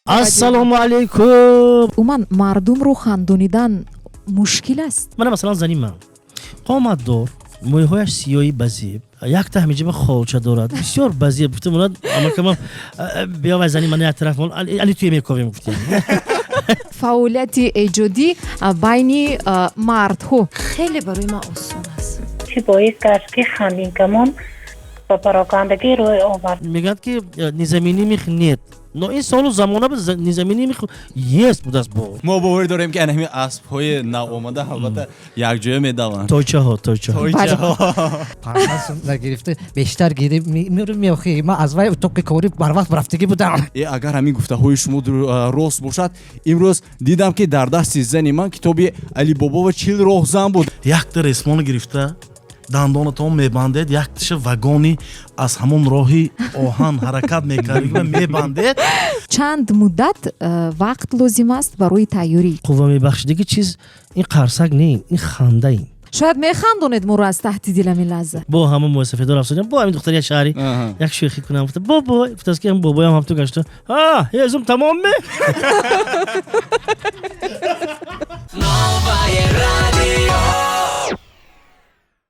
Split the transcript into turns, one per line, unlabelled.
Ассалому алайкум.
Умуман, мардумро хандонидан мушкил аст.
Мана, масалан, зани ман қоматдор, мӯйҳояш сиёҳи базеб, якта ҳамиҷаба холча дорад, бисёр базеб. Гуфта монад амакамам, биё, вай зани мана як тараф мон, али туе мековем, гуфтем.
Фаъолияти эҷодӣ байни мардҳо.
Хеле барои ман осон аст.
Чӣ боис гашт, ки хандинкамон ба парокандагӣ рӯй овард?
Мегӯянд, ки незаменимых нет, но ин солу замона незаменимых есть будааст бо.
Мо боварӣ дорем, ки ана ҳамин аспҳои навомада албатта якҷоя медаванд.
Тойчаҳо, тойчаҳо.
Тойчаҳо.
500 сум нагирифта, бештар гириф меохи. Ман аз вай утоқи корӣ барвақт рафтагӣ будам.
Э, агар ҳамин гуфтаҳои шумо рост бошад, имрӯз дидам, ки дар дасти зани ман китоби Алибобо ва 40 роҳзан буд.
Якта ресмона гирифта, дандонатон мебандед, якташа вагони аз ҳамон роҳи оҳан ҳаракат мекард, мебандед.
Чанд муддат вақт лозим аст барои тайёрӣ?
Қувва мебахшидаги чиз ин қарсак не, ин хандаин.
Шояд механдонед моро аз таҳти дил ҳамин лаҳза.
Бо ҳама муассафедор афсодиам, бо ҳамин духтари як шаҳри як шӯхӣ кунам, гуфта, бобой, гуфтааст, ки бобоям ҳам ту гашта, ҳезум тамом ме.